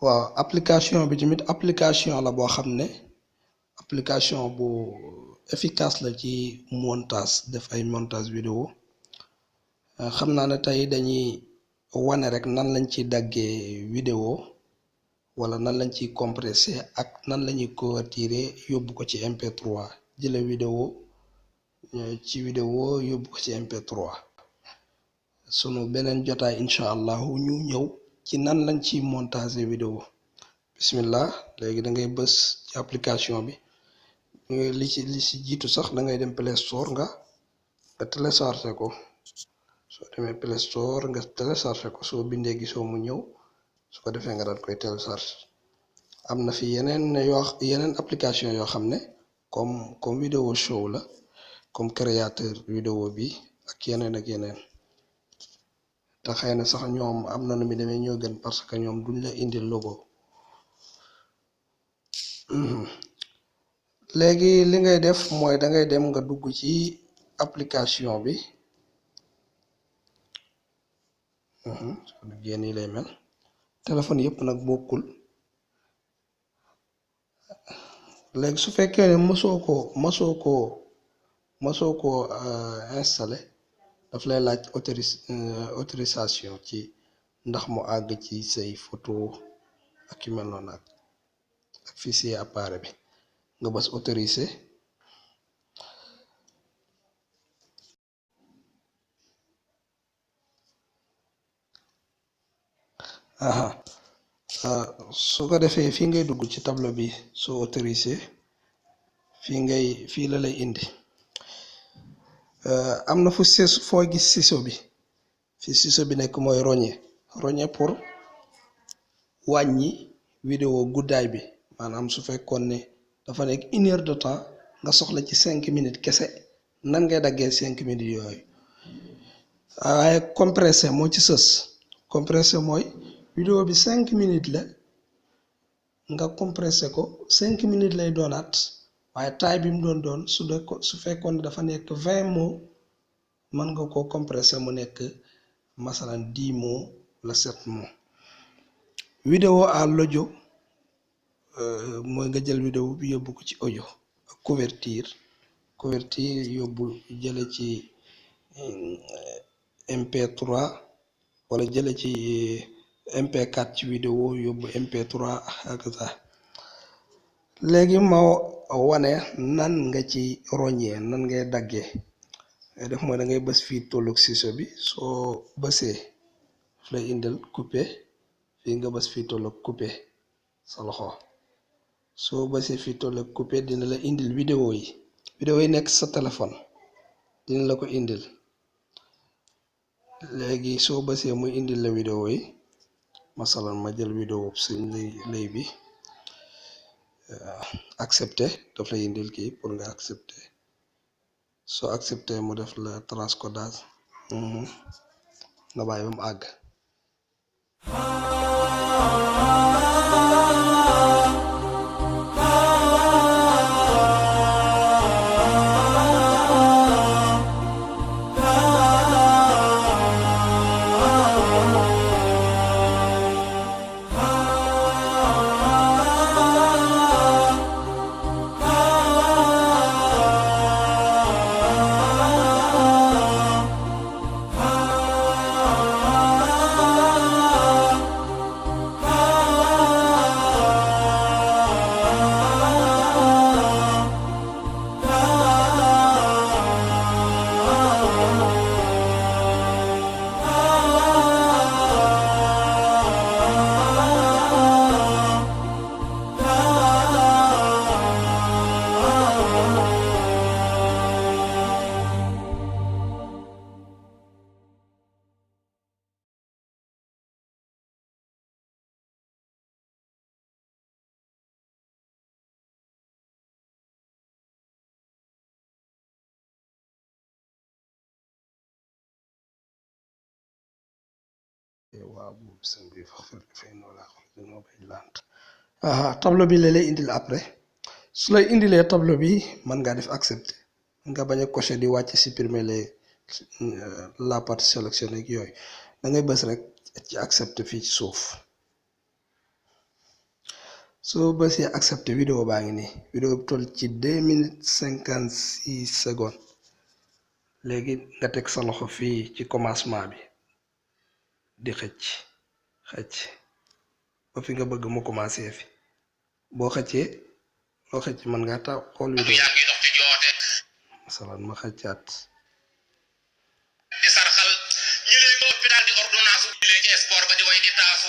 waaw application bi tamit application la boo xam ne application bu efficace la ci montage def ay montage vidéo xam naa ne tey dañuy wane rek nan lañ ci daggee vidéo wala nan lañ ciy compressé ak nan lañuy convertir yóbbu ko ci MP3 jële vidéo ci vidéo yóbbu ko ci MP3 sunu beneen jotaay incha allahu ñu ñëw ci nan lañ ci montage vidéo bismillah léegi da ngay bës ci application bi li ci jiitu sax da ngay dem Play Store nga téléchargé ko soo demee Play Store nga téléchargé ko soo bindee gisoo mu ñëw su ko defee nga daal koy téléchargé am na fi yeneen application yoo xam ne comme vidéo show la comme créateur vidéo bi ak yeneen te xëy na sax ñoom am na nu mi demee ñoo gën parce que ñoom duñ la indil logo léegi li ngay def mooy da ngay dem nga dugg ci application bi soo duggee nii lay mel téléphone yëpp nag bokkul léegi su fekkee ne mosoo ko installé daf lay laaj autorisation ci ndax mu àgg ci say photo ak yu mel noonu ak fichier appareil bi nga bës autorisé su ko defee fii ngay dugg ci tableau bi soo autorisé fii la lay indi am na foo gis ciseau bi fi ciseau bi nekk mooy roñe pour wàññi vidéo guddaay bi maanaam su fekkoon ne dafa nekk 1 heure de temps nga soxla ci 5 minutes kese nan ngay daggee 5 minutes yooyu waaye compressé moo ci sës compressé mooy vidéo bi 5 minutes la nga compressé ko 5 minutes lay doonaat waaye taille bi mu doon su fekkoon ne dafa nekk 20 mots mën nga ko compressé mu nekk masalan 10 mots la 7 mots vidéo à l'audio mooy nga jël vidéo bi yóbbu ko ci audio ak convertir yóbbu jële ci MP3 wala jële ci MP4 ci vidéo yóbbu MP3 ak ça léegi ma wane nan nga ci roñee nan ngay daggee def mooy da ngay bës fii tolloog ciseau bi soo bësee daf lay indil coupé fii nga bës fii tolloog coupé sa loxo soo bësee fii tolloog coupé dina la indil vidéo yi nekk sa téléphone dina la ko indil léegi soo bësee muy indil la vidéo yi masalan ma jël vidéo suñ lay bi accepté daf lay indil kii pour nga accepté soo accepté mu def la transcodage nga bàyyi ba mu àgg tableau bi la lay indil après su lay indilee tableau bi mën ngaa def accepté nga bañ a coché di wàcc supprimer la partie sélectionnée ak yooyu da ngay bës rek ci accepté fii ci suuf soo bësee accepté vidéo baa ngi nii vidéo bi toll ci 2 minutes 56 secondes léegi nga teg sa loxo fii ci commencement bi di xëcc ba fi nga bëgg mu commencé fi boo xëccee loo xëcc mën ngaa taw xool vidéo masalan ma xëccaat di sarxal ñi leen ko hôpital di ordonnance ñi leen ci sport ba di way di taasu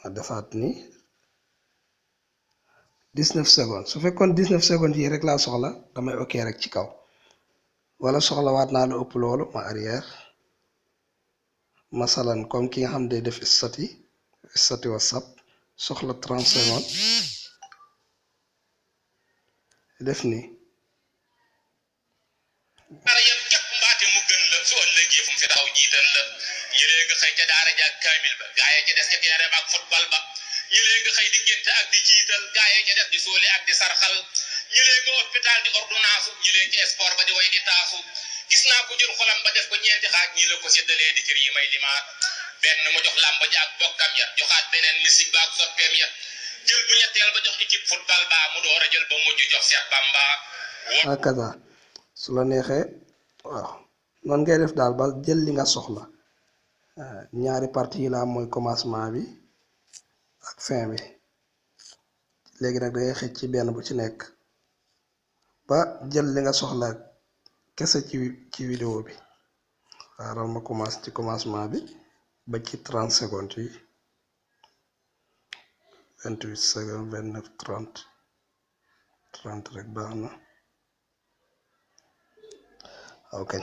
ma defaat ni 19 secondes su fekkoon 19 secondes yi rek laa soxla damay ok rek ci kaw wala soxla waat naa lu ëpp loolu ma arrière masalan comme ki nga xam day def statut WhatsApp soxla 30 secondes def ni dara yam képp mbaate mu gën la su ëllëgee fu mu fi taxaw jiital la ñi leen nga xëy ca daara ja ak kaamil ba gaa yi ca des ca terrain ba ak football ba ñi leen nga xëy di ngénte ak di jiital gaa yi ca des di sóoli ak di sarxal ñi leen nga hôpital di ordonnance ñi leen ci sport ba di way di taasu gis naa ko jël xolam ba def ko ñeenti xaaj ñi la ko séddalee di kër yi may limaat benn mu jox làmb ja ak bokkam ya joxaat beneen musique ba ak soppeem ya jël bu ñetteel ba jox équipe football ba mu door a jël ba mujj jox Cheikh Bamba hakaza su la neexee waaw noonu ngay def daal ba jël li nga soxla ñaari partie yi la am mooy commencement bi ak fin bi léegi nag dangay xëcc ci benn bu ci nekk ba jël li nga soxla kese ci vidéo bi xaaral ma commencé ci commencement bi ba ci 30 secondes yi 28 secondes 29 30 rek baax na ok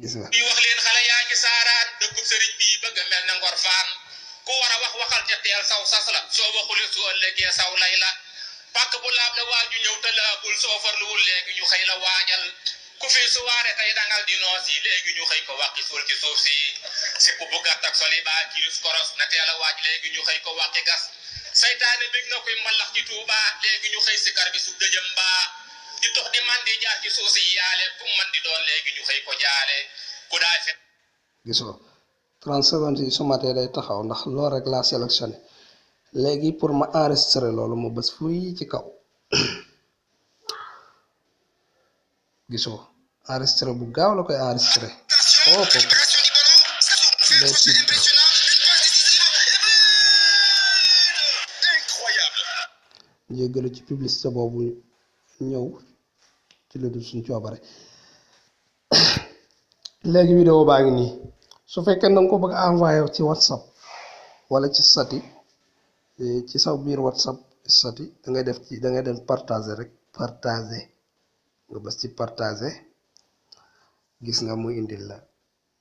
gis nga bi wax leen xale yaa ngi saaraan dëkkub sëriñ bii bëgg mel na ngor faan ku war a wax waxal ca teel saw sas la soo waxule su ëllëgee saw lay la pàkk bu laab la waaju ñëw te laabul soo farluwul léegi ñu xëy la waajal ku fi su waare tey dangal di noos yi léegi ñu xëy ko wàqi suul ci suuf si ku bu gàtt ak soli baa kiris koros na teel a waaj léegi ñu xëy ko wàqi gas saytaane bég na koy malax ci tuuba léegi ñu xëy si kar bi su dëjëm baa di tox di man di jaar ci suuf si yaale fu man di doon léegi ñu xëy ko jaale ku daay fe gisoo 30 secondes yi su matee day taxaw ndax loolu rek laa sélectionné léegi pour ma enregistrer loolu ma bës fuy ci kaw gisoo enregistré bu gaaw la koy enregistré jéggalu ci publicité boobu ñëw ci lu dul suñ coobare léegi vidéo baa ngi nii su fekkee danga ko bëgg a envoyé ci WhatsApp wala ci statut ci sa biir WhatsApp statut da ngay dem partager rek partager nga bës ci partager gis nga muy indil la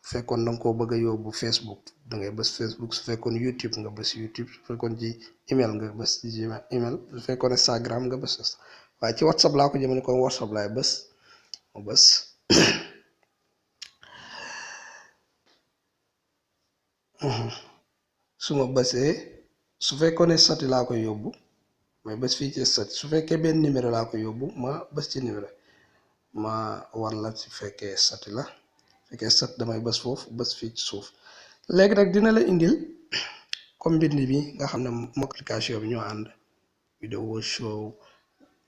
su fekkoon danga ko bëgg a yóbbu Facebook da ngay bës Facebook su fekkoon YouTube nga bës YouTube su fekkoon ci email nga bës ci email su fekkoon Instagram nga bës waaye ci WhatsApp laa ko jëmale ko WhatsApp laay bës ma bës su ma bësee su fekkoon ne statut laa koy yóbbu may bës fii ci statut su fekkee benn numéro laa koy yóbbu ma bës ci numéro ma war la su fekkee statut la fekkee statut damay bës foofu bës fii ci suuf léegi nag dina la indil comme mbind bi nga xam ne moom application bi ñoo ànd vidéo show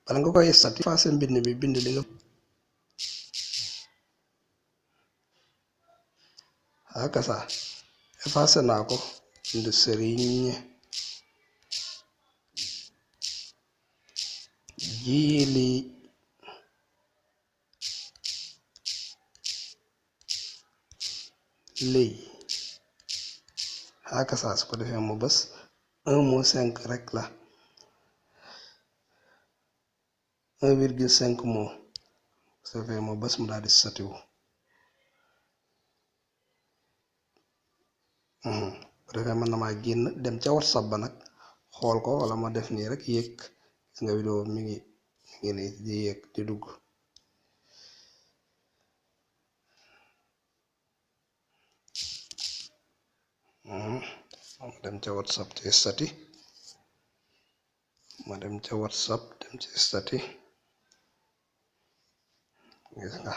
bala nga koy statut effacé mbind bi bind li nga akasa effacé naa ko bind sëriñ jiili lëy akasa su ko defee mu bës 1,5 rek la 1,5 mot su defee mu bës mu daal di statut bu defee mën na maa génn dem ca WhatsApp ba nag xool ko wala ma def nii rek yéeg gis nga vidéo mi ngi nii di yéeg di dugg ma dem ca WhatsApp ci statut ma dem ca WhatsApp dem ci statut gis nga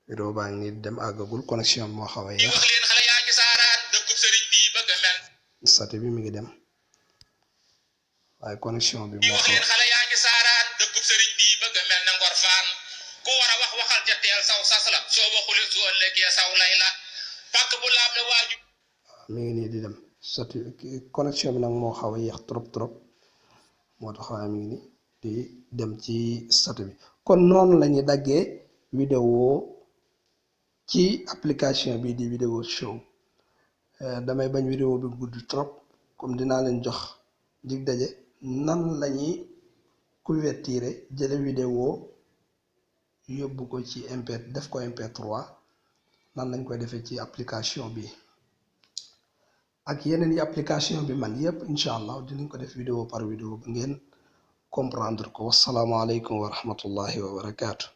vidéo baa ngi nii dem àggagul connexion moo xaw a yéex statut bi mi ngi dem waaye connexion bi di moo wax xaw leen xale yaa ngi saaraan dëkkub sëriñ bii bëgg a mel na Ngor Faan ku war a wax waxal ca teel saw sas la soo waxulit su ëllëgee saw lay la pàkk bu laab la waaju mi ngi nii di dem soti connexion bi nag moo xaw a yéex trop moo tax waaye mi ngi nii di dem ci statut bi kon noonu la ñuy daggee vidéo ci application bi di Video Show damay bañ vidéo bi gudd trop comme dinaa leen jox dig daje nan lañuy convertir jële vidéo yóbbu ko ci MP def ko MP3 nan lañ koy defee ci application bi ak yeneen yi application bi man yépp incha allah dinañ ko def vidéo par vidéo ba ngeen comprendre ko wasalaamaaleykum wa rahmatullahi wa barakaatu.